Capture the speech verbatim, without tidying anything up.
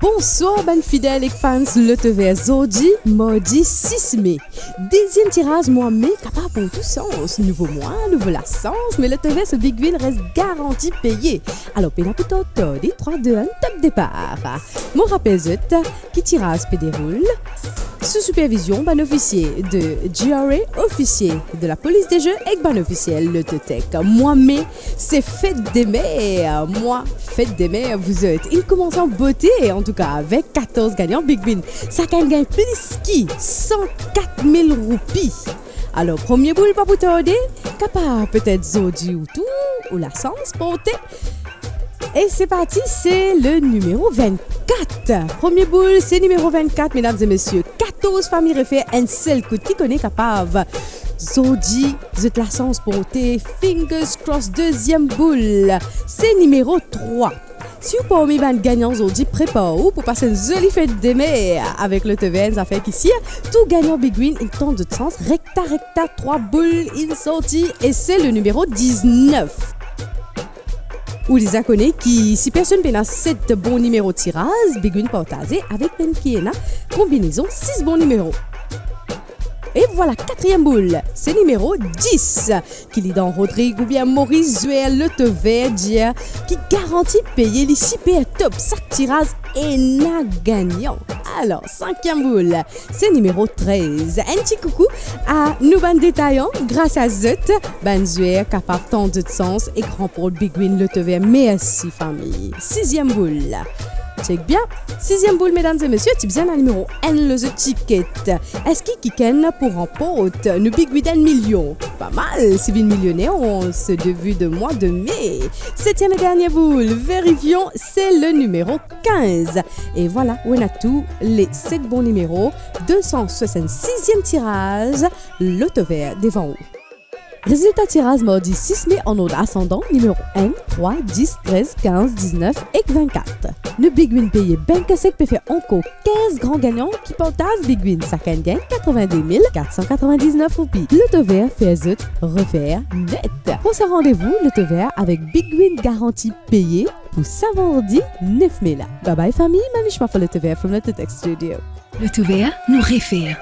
Bonswar bann fidel ek fans Lotovert. Zordi, mardi sis me. Deziem tiraz mwa me kapav pou tou sans. Nouvo mwa, nouvo lasans, me Lotovert so Big Win res garanti peye. Alor, pena pou tarde, trwa, de, enn, top depar. Mo rapel zot ki tiraz pe deroul sou sipervizion bann ofisie de G R A, ofisie de lapolis de ze ek bann ofisiel Lototech. Mwa me, se fet de mer. Mwa fet de mer, vous êtes. Inn koumans an bote, antouka, avek katorz gagnan Big Win. Sakenn gagn plis ki san kat mil roupi. Alor, premie boul pa pou tarde, kapav petet zordi ou tour, ou lasans porte. E se parti, se le nimero vennkat. Premie boul, se nimero vennkat, medam e mesie. Katorz fami refer enn sel kout, ki kone kapav zordi zot lasans porte, fingers crossed. Deziem boul, se nimero trwa. Si ou parmi bann gagnan zordi, prepar ou pou pas enn zoli fet de mer avek Lotovert, zafer ki sir, tou gagnan Big Win inn tant zot sans, rekta, rekta, trwa boul inn sorti e se le nimero diznef. Ou deza kone ki si personn pena set bon nimero tiraz, Big Win partaze avek bann ki ena konbinezon sis bon nimero. E vwala, katriem boul, se nimero dis, ki li dan Rodrig oubien Moris, zwer Lotovert dir ki garanti peye li siper top, sak tiraz ena gagnan. Alor, sinkiem boul, se nimero trez. Enn ti koukou a nou bann detayan, gras a zot, bann zwer kapav tant zot sans ek ranport Big Win Lotovert. Mersi fami. Siziem boul. Chek bien. Siziem boul, medam e mesie, ti bizin ena nimero enn lor zot tiket. Eski kikenn pou ranport nou Big Win enn milion? Pa mal, si vinn milioner an se debi de mwa de me. Setiem e dernie boul, verifion, se le nimero kinz. E vwala, ou ena tou le set bon nimero, de san swasann-siziem tiraz Lotovert devan ou. Rezilta tiraz mardi sis me an ord asandan, nimero enn, trwa, dis, trez, kinz, diznef ek vennkat. Nou Big Win peye bank sek pe fer ankor kinz gran gagnan ki partaz Big Win, sakenn gagn katrevinde mil kat san katrevin-diznef roupi. Lotovert fer zot refer net. Prosin randevou Lotovert avek Big Win garanti peye pou sa vandredi nef me la. Bye bye fami, Manish Mafo Lotovert from Lototech Studio. Lotovert, nou refer.